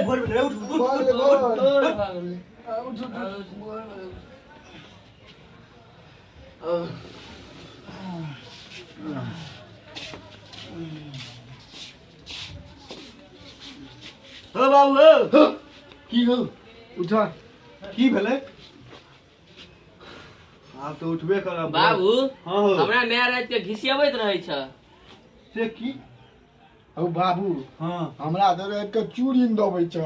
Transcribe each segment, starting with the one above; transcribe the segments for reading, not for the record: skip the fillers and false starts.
भोर भेलै, उठ उठ उठ उठ हो बाबू हो। की हो उठा की भेलै? आब तऽ उठबे करब बाबू। हाँ हो। हमरा माय राति के घिसियबैत रहै छ। से की? हौ बाबू। हाँ हमरा तऽ राति के चूड़ी दबै छ।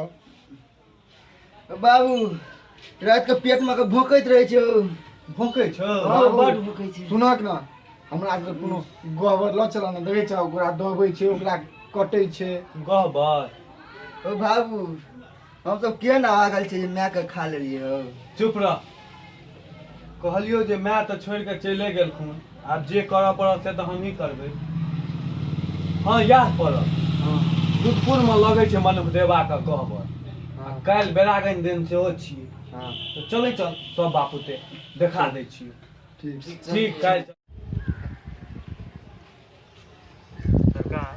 बाबू राति के पेट में के भोंकैत रहै छै। भोंकै छ? हाँ, बड भोंकै छै। सुनक ना, हमरा के कोनो गहबर ल चला ना, देखै छ ओकरा दबै छै, ओकरा कटै छै। गहबर? ओ बाबू हम सब केहन आगल छै जे माय के खा लेलियै हौ। चुप रह, कहलियो जे माय तऽ छोड़ि कऽ चलि गेलखुन, आब जे करऽ पड़त से तऽ हमही करबै। हाँ याद पड़ल, दुधपुर में लगै छै मनुख देवा के गहबर, आ काल्हि बेरागन दिन सेहो छियै। हाँ तऽ चलै चल सब बापूते देखा दै छियै। ठीक ठीक काल्हि सरकार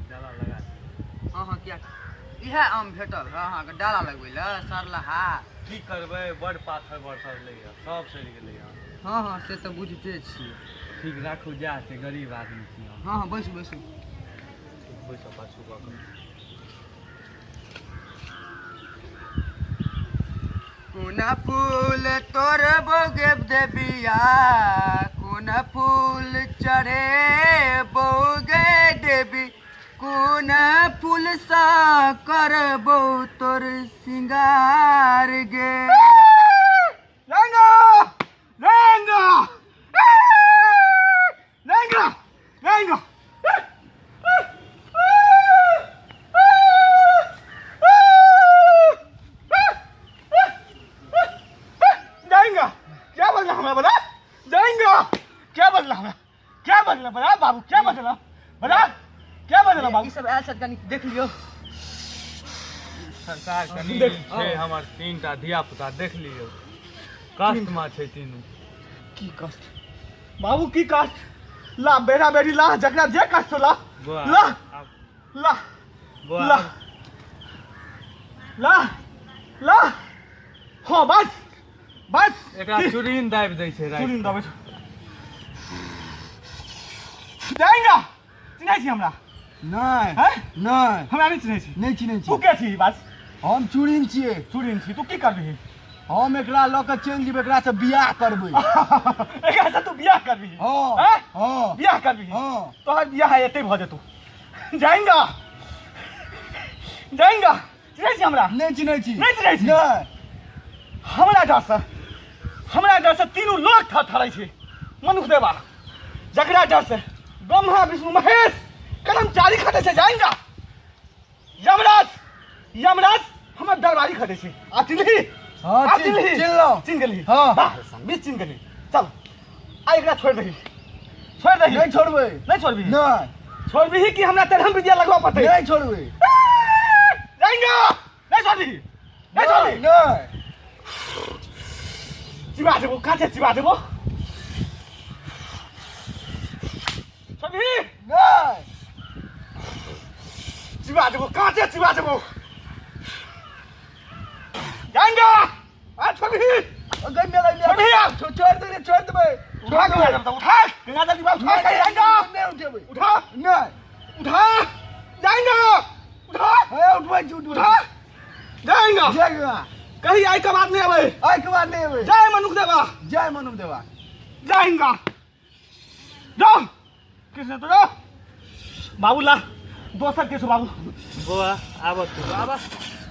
डाला लगा। हाँ हाँ किया इएह आम भेटल रह अहाँके डाला लगबै लए सरलहा? की करबै, बड़ पाथर बरसलैया, सब सड़ि गेलैया। हाँ हाँ से तऽ बुझिते छियै। ठीक राखू, जा से गरीब आदमी छी हम। हाँ हाँ बैसू बैसू। बैसऽ पाछू कऽ कऽ। कोन फूल तोड़बो गे देबिया, कोन फूल चढ़ेबो गे देवी, कोन फूल सा करबो तोर सिंगार गे। रंगा रंगा रंगा रंगा जाएंगा। क्या बदला हमरा बता? जाएंगा क्या बदला हमरा? क्या बदला बता बाबू? क्या बदला बता? क्या बदला बाबू? ई सब आयल छथि, कनी देख लियौ। सरकार कनी छै हमर तीनटा धिया पुता, देख लियौ कष्ट में छै तीनू। की कष्ट बाबू, की कष्ट? ला बेरा बेरी ला, जकरा जे कष्ट हो ला ला ला ला ला ला। हाँ बस बस। एकरा चुरीन दाबि दै छै राति। चुरीन दाबै छै। जाएंगा चिन्है छी हमरा? नहि हैं? नहि हमरा नहि चिन्है छी? नहि चिन्है तू के छी? बस हम चूड़िन छियै। चुरीन छी? तू की करबिही? हम एकरा लऽ कऽ चलि जेबै, एकरा से बियाह करबै। एकरा से तू बियाह करबिही? हाँ हैं? हाँ बियाह करबिही? हाँ। तोहर बियाह एतै भऽ जेतौ। जाएंगा जाएंगा चिन्है छी हमरा? नहि चिन्है छी। नहि चिन्है छी? नहि। हमरा डरसँ, हमरा डरसँ तीनू लोक थरथरै छै। मनुख देवा जकरा डरसँ ब्रह्मा विष्णु महेश कर्मचारी खटै छै। जाएंगा यमराज, यमराज हमर दरबारी खटै छै। आ चिन्हली? हाँ, आ चिन्हली? चिन्हलहुँ। चिन्ह गेलही? हाँ। वाह बीच चिन्ह गेलही। चल आ एकरा छोड़ि दही, छोड़ि दही। नहि छोड़बै। नहि छोड़बिही? नहि। छोड़बिही कि हमरा तेरहम विद्या लगबऽ पड़तै? नहि छोड़बै। जाएंगा नहि छोड़बिही? नहि छोड़बिही? नहि। चिबा देबो, काचे चिबा देबो। छोड़बिही? नहि। चिबा देबो, काचे चिबा देबो। जाएंगा आ छोड़बिही? गई मेला मेला। छोड़बिही आब? छोड़ देबै, छोड़ देबै। उठा के ले उठा गंगा जल डिब्बा उठा के जाएंगा। नहि उठेबै। उठा। नहि। उठा जाएंगा उठा। हे उठबै छी, उठबै। उठा जाएंगा। जाएंगा। कहीं आई के बाद नहीं आवे। आइ के बाद नहि एबै। जय मनुख देवा। जय मनुख देवा। जाएंगा जाओ कृष्ण तो जाओ बाबू ला दोसर के बाबू। बौआ आब तू आब।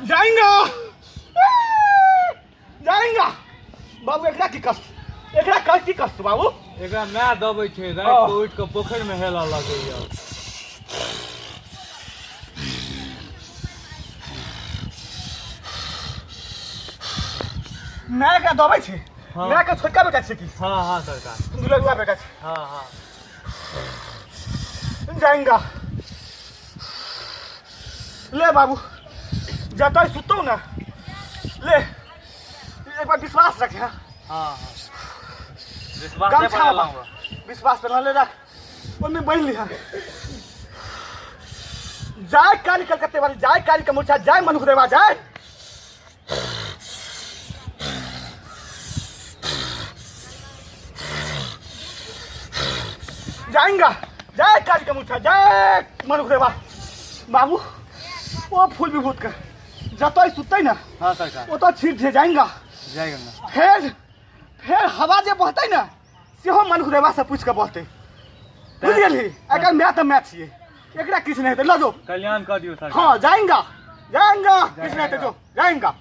जाएंगा जाएंगा बाबू। एकरा की कष्ट, एकरा कष्ट की कष्ट बाबू? एकरा माय दबै छै, राति के उठि कऽ पोखरि में हेलऽ लगैया। माय के दबै छै? हाँ। माय के छोटका बेटा छै की? हाँ हाँ सरकार। दुलरुआ बेटा छै? हाँ हाँ। जाएंगा ले बाबू, जतऽ सुतौ ना ले, एक बार विश्वास रखे। हाँ हाँ हाँ विश्वास गमछा नहीं बनाऊंगा। विश्वास बना ले, रख ओहिमे बान्हि लिह। जाय काली कलकत्ते वाली, जाय काली के मूर्छा, जाय मनुख देवा, जाय। जाएंगा, जाय काली के मूर्छा, जाय मनुख देवा। बाबू ओ फूल विभूत के जतय सुतै ना, हाँ सरकार, ओतऽ छीट जे जाएंगा। जय गंगा। फेर फेर हवा जे बहतै ने सेहो मनुख देवा से पूछि के बहतै, बुझि गेलही? एकर माय तऽ माय छियै, एकरा किछु नहि हेतै, लऽ जो। कल्याण कऽ दियौ सरकार। हाँ जाएंगा, जाएंगा, किछु नहि हेतै, जो जाएंगा।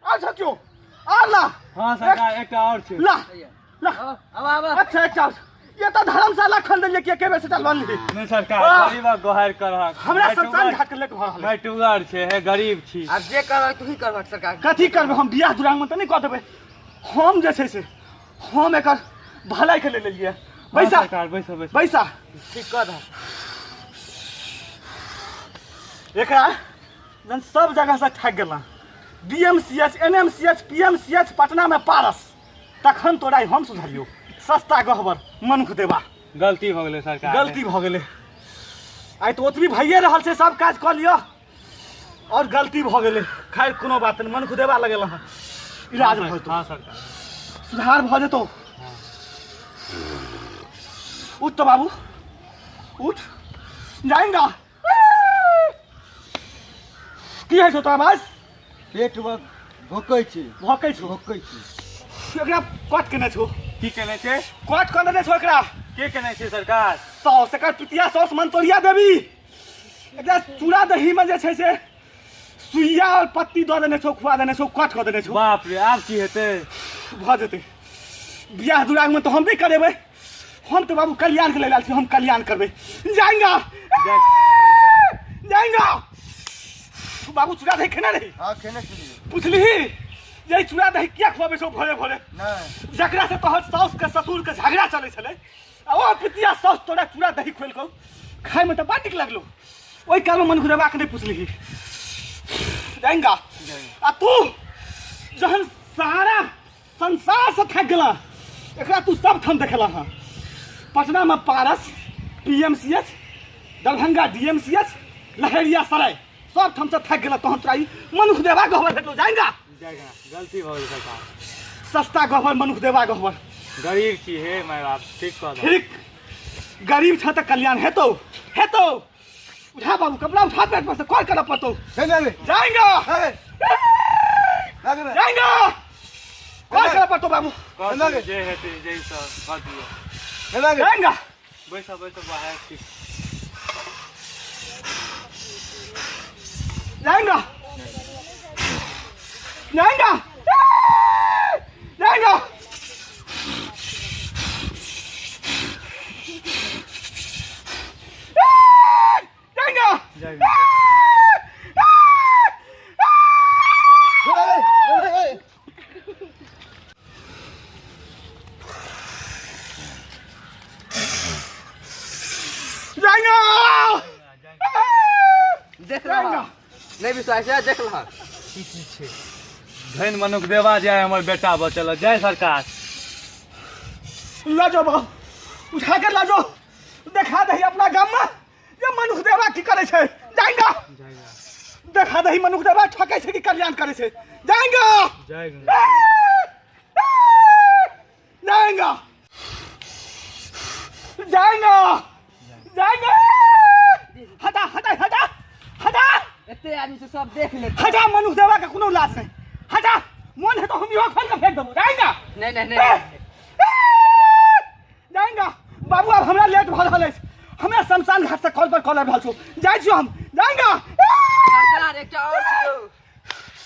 अच्छा क्यों आ ला। हाँ सरकार, एकटा और छै। ला ला। आब आब। अच्छा अच्छा, ये तो धर्मशाला खोल देलियै कि एके बेर से लोन ली। नहीं सरकार, गरीबक गोहार करहक। हमरा शमशान घाट के लेके भऽ रहल। मैं टुगर छै, हे गरीब छी। आब जे करबह तू ही करबह सरकार। कथी करबै हम? बियाह दुरागमन तऽ नहि कऽ देबै हम। जे छै से हम एकर भलाई के लेल लेलियै। बैसा सरकार, बैसा बैसा बैसा, ठीक कऽ दह। एकरा जहन सब जगह से ठकि गेल, D M C H, N M C H, P M C H, Patna में पारस, तखन तोरा हम सुधरियौ। सस्ता गहबर मनुख देवा। गलती भऽ गेलै सरकार, गलती भऽ गेलै। आइ तऽ ओतबी भइए रहल छै, सब काज कऽ लिअ। और गलती भऽ गेलै, खैर कोनो बात नहि, मनुख देवा लगेल हँ, इलाज भऽ जेतौ। हाँ सरकार, सुधार भऽ जेतौ। उठ तो बाबू उठ, जाएंगा। की होइ छौ तोरा आवाज? पेट मे भोकै छै। भोकै छौ? भोकै छै। एकरा कट केने छौ। की केने छै? कट कऽ देने छौ एकरा। के केने छै सरकार? सौस, एकर पितिया सौस मंतोरिया देवी एकरा चूड़ा दही में जे छै से सुइया और पत्ती दऽ देने छौ, खुआ देने छौ, कट कऽ देने छौ। बाप रे, आब की हेतै? भऽ जेतै। बियाह दुरागमन तऽ हम नहि करेबै, हम तऽ बाबू कल्याण के लेल आयल छी, हम कल्याण करबै। जाएंगा, जाएंगा। बाबू चूड़ा दही खेने रही? हाँ खेने छलियै। पुछलिही जे ई चूड़ा दही किया खुआबै छौ भोरे भोरे? नहि। जकरा से तोहर साउस के ससुर के झगड़ा चलै छलै, आ ओ पितिया साउस तोरा चूड़ा दही खुएलकौ, खायमे तऽ बड़ नीक लगलौ। ओहि कालमे मन घुरेबाक नहि पुछलिही। जाएंगा। आ तू जहन सारा संसार से थाकि गेला, एकरा तू सब ठाम देखेला हँ, पटना में Paras, P M C H, Darbhanga D M C H, Laheriasarai, सब ठाम से थाकि गेला, तहन तोरा ई मनुख देवा गहबर भेटलो। जाएंगा। गलती भऽ गेल सरकार। सस्ता गहबर मनुख देवा गहबर। गरीब छी हे my बाप, ठीक कऽ दह। ठीक, गरीब छ तऽ कल्याण हेतौ, हेतौ। उठा बाबू कपड़ा उठा, पेट पर से कॉल करऽ पड़तौ। जाएंगा, जाएंगा, कॉल करऽ पड़तौ बाबू। कऽ दियौ, जे हेतै जे सब कऽ दियौ। जाएंगा। बैसऽ बैसऽ बाहर। ठीक। जाएंगा, जाएंगा, जाएंगा। जाएंगा। जाएंगा। देख लहक, नहि विश्वास है देख लहक। धन मनुख देवा जाय, हमर बेटा बचल। जय सरकार। ला जाओ बाबू, उठा के ला जाओ, देखा दही अपना गाम में ये मनुख देवा की करे छै। जाएंगा, देखा दही मनुख देवा ठकै छै कि कल्याण करे छै। जाएंगा। जय। जाएंगा, जाएंगा, जाएंगा। हटा हटा हटा हटा। एते आदमी से सब देख लेत। हटा, मनुख देवा के कोनो लाज नहीं। हटा, मन है तो हम इहो खोल के फेंक देबो। जाएंगा। नहि नहि नहि। जाएंगा बाबू। आब हमरा लेट भऽ रहल अछि, हमरा शमशान घाट से कॉल पर कॉल आबि रहल छौ, जाइ छियौ हम। जाएंगा। सरकार एकटा और छियौ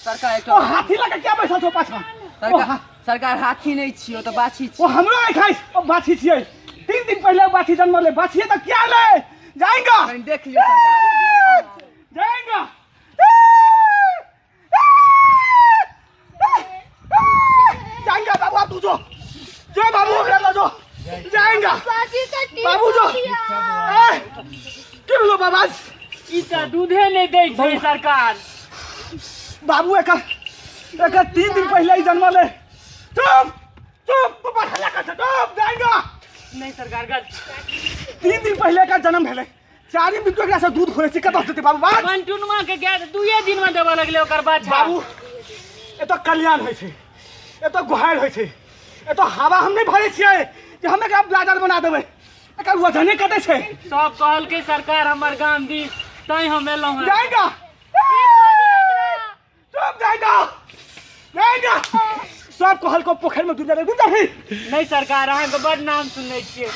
सरकार, एकटा ओ हाथी लऽ के किया बैसल छौ पाछाँ? ओ सरकार, सरकार हाथी नहि छियौ तऽ बाछी ओ छियौ। हमरो आँखि अछि, ओ बाछी छियै। 3 दिन पहिले बाछी जन्मलै, बाछिए तऽ किया एलै? जाएंगा। कनि देख लियौ सरकार। जाएंगा, जाएंगा बाबू। आब तू जो, जो बाबू, ओकरा लऽ जो। जाएंगा बाबू, जो। ए, की भेलो बाबा? ई तऽ दूधे नहि दै छै सरकार। बाबू एकर एकर 3 दिन पहिले ही जन्मलै। चुप चुप, तू पढ़ा कर, चुप। जाएंगा। नहीं सरकार गलत। 3 दिन पहले का जन्म भेलै, 4 दिन एकरा से दूध खोले छी, कतऽ देतै बाबू? बात मनटुनमा के गाय 2 दिन में देबऽ लगलै ओकर बाछा। बाबू एतऽ कल्याण होइ छै, एतऽ गुहार होइ छै, एतऽ हवा हम नहि भरै छियै जे हम एकरा ब्लाडर बना देबै। एकर वजने कते छै? सब कहलकै सरकार हमर गाम दिस, तैं हम एलहुँ हँ। जाएगा सब, जाएगा जाएगा सब कहलको पोखरि में डूब जाबै, डूब जाबही। नहीं सरकार, अहाँके बड नाम सुनै छियै।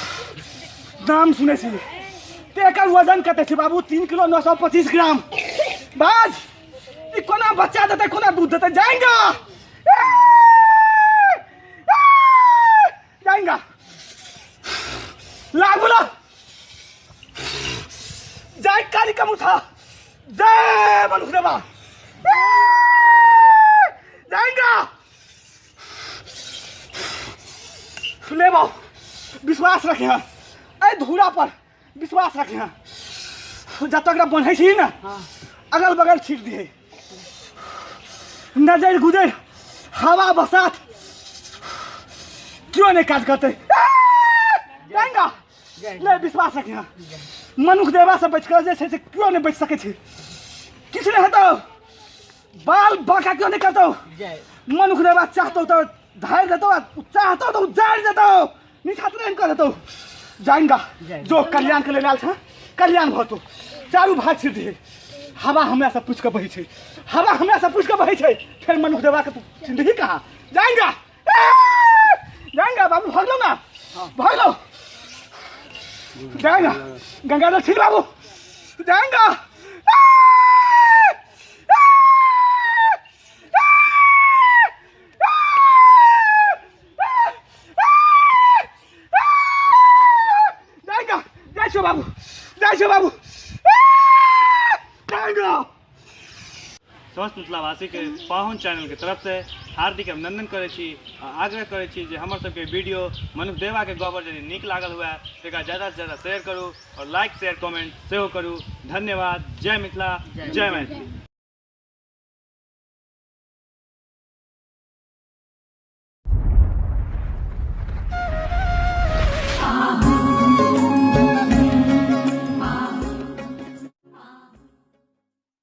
नाम सुनै छी तऽ एकर वजन कते छै बाबू? 3 किलो 925 ग्राम। बाज ई कोना बच्चा देतै, कोना दूध देतै? जाएगा जाएगा लागू ला जय काली कमुथा, जय मनुख देवा। जाएगा ले बाबू, विश्वास रखे हैं एहि धूरा पर, विश्वास रखे हैं। जब तक बन्है छी ने अगल बगल छीट दिए, नजर गुजर हवा बसात क्यों नहीं काज करते। जाएगा ले, विश्वास रखे हैं। मनुख देवा से बच कर जे छै से क्यों नहीं बच सकै छै, किछु नहीं हेतौ, बाल बाँका क्यों नहीं करतौ। मनुख देवा चाहतौ तऽ धारि देतौ, चाहतौ तऽ उजाड़ि देतौ, निछात नहीं कर देतौ। जाएगा जो कल्याण के लेल आयल छ, कल्याण भऽ चारू भाग छिट दिहे। हवा हमरा से पूछि कऽ बहै छै, हवा हमरा से पूछि कऽ बहै छै, फेर मनुख देवा के तू जिंदगी कहाँ? जाएगा जाएगा बाबू, भगलो ना भगलो, जाएगा गंगाधर ठीक बाबू, जाएगा। जाएगा जाइ छौ बाबू, जाइ छौ बाबू, जाएगा। समस्त मिथिलावासी के पाहुन चैनल के तरफ से हार्दिक अभिनंदन करै छी आ आग्रह करै छी जे हमर सबके वीडियो मनुख देवा के गहबर यदि नीक लागल हुए तऽ एकरा ज़्यादा से ज़्यादा शेयर करू और लाइक शेयर कमेंट सेहो करू। धन्यवाद। जय मिथिला, जय मैथिली।